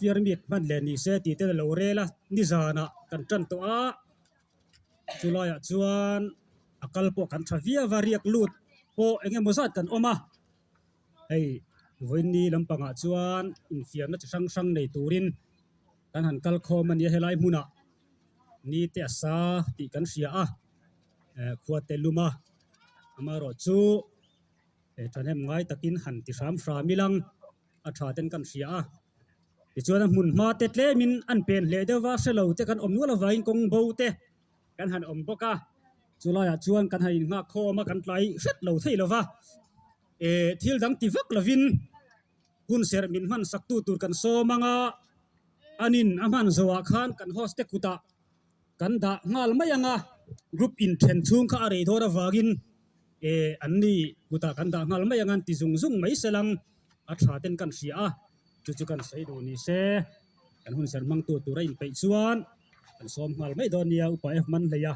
year meet hman leh ni se tih te lo rel a, nizanah kan tan tawh a, chulaiah chuan a kal pawh kan tha viau a, riak lut pawh eng emaw zat kan awm a, hei vawiin lampangah chuan infiamna chi hrang hrang nei turin kan han kal khawm a nia helai hmunah ni te a sa tih kan hria a, eh khua te lum a, amaherawh chu eh thahnem ngai takin han ti hram hram ilang a tha ten kan hria a, tichuan a hmun hma te tlemin an pen hleh deuh va hrelo te kan awm nual avangin kawng bo te kan han awm bawk a, chulaiah chuan kan han innghak khawm a kan tlai hret lo thei lo va, eh thil dang ti vak lovin hun serh min hman sak tu tur kan sawm ang a, anin a hman zawhah khan kan host te kutah kan dah nghal mai ang a, group inthen chhung kha a rei dawn avangin eh an ni kutah kan dah nghal mai ang a an ti zung zung mai se lang a tha ten kan hria a, chu chu kan sawi duh ni se kan hun serh hmang tu tur a inpeih chuan kan sawm nghal mai dawn nia Upa F Manhleia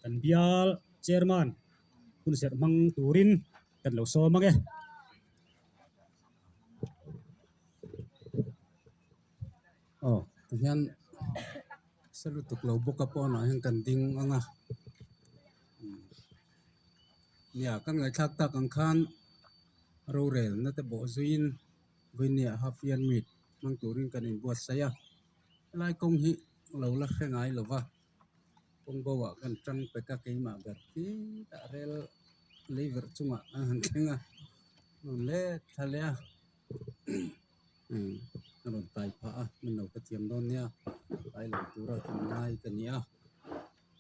kan bial chairman hun serh hmang turin kan lo sawm ang e. Aw tihian sa lutuk lo bawk a pawnah hian kan ding ang a nia kan ngaihthlak tak ang khan rorelna te bawh zuiin vawinia half year meet hmang turin kan inbuatsaih a helai kawng hi lo la hre ngai lo va kawng bo ah kan tang pek a keimah ber khitah rel leiverh chungah an han thleng a rawn let thla leh a. A rawn tai phah a hmun lo ka thiam dawn nia tlai lo tura in ngai ka ni a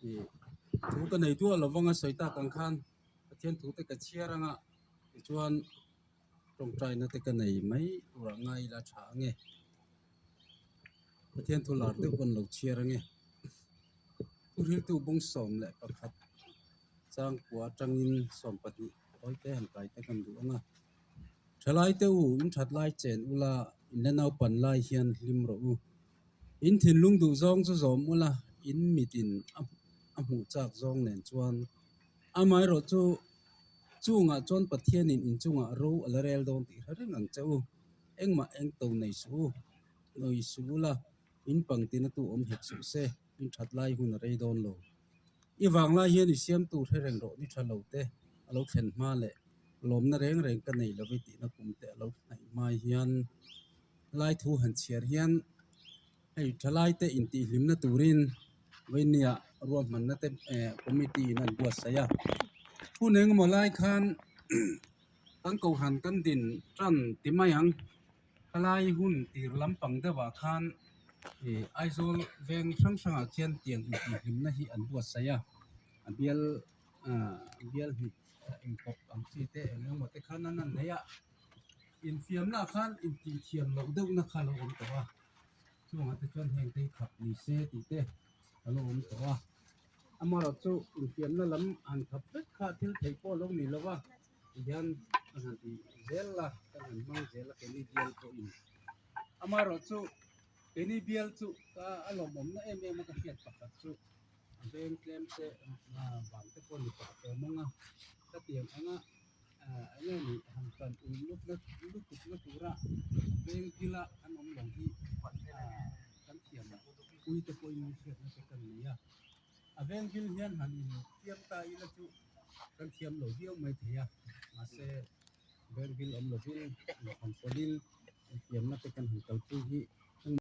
ih thu ka nei duah lo vang a sawi tak ang khan Pathian thu te ka chhiar anga tichuan tawngtaina te ka nei mai turah ngai ila tha ange Pathian thu lar deuh pawn lo chhiar ange thuhriltu bawng 11 changkua atangin 12 awite han kai te kan duh ang a. Thalai te u, in that lai chen ula, in la naupan lai hian hlim rawh u. In thinlung duh zawng chu zawm ula, in mitin a hmuh chak zawng nen chuan. Amaherawh chu, chungah chuan Pathianin in chungah ro a la rel dawn tih hre reng ang che u. Engmah eng to nei suh u, nawi suh ula, in pangtina tu awm hek suh se, in that lai hun a rei dawn lo. I vanglai hian i siamtu hre reng rawh ni tha lo te a lo thlen hma leh lawmna reng reng ka nei lo i tihna kum te a lo hnaih hmai hian lai thu han chhiar hian hei thalai te intihhlimna turin Vainia ruahmanna te eh committee in an buatsaih a. Hun engemaw lai khan kan kohhran kan din tan ti mai ang. Khalai hun tir lampang deuhah khan ih Aizawl veng hrang hrangah khian tiang intihhlimna hi an buatsaih a, a bial ah bial hnih inkawp ang chi te eng emaw te khan an an nei a, infiamna ah khan intihthiam loh deuhna kha a lo awm tawh a, chungah te chuan heng te hi khap ni se tih te a lo awm tawh a, amaherawhchu infiamna lam han khap vek kha thil theih pawh a lo ni lo va. Tihian a han ti zel a, kan han hmang zel a keini bial pawhin. Amaherawh chu keini bial chu ka a lawmawmna em em a ka hriat pakhat chu a veng tlem te vang te pawh ni pah awm ang a, ka tiang ang a eng nge ni han tan ulh lutna lutuk na tura veng bila an awm lo hi kan thiam pui te pawhin hriatna te kan nei a. A veng bil hian han in fiam ta ila chu kan thiam lo viau mai thei a, mahse veng bil awm lovin inthlan pawlhin infiamna te kan han kalpui hi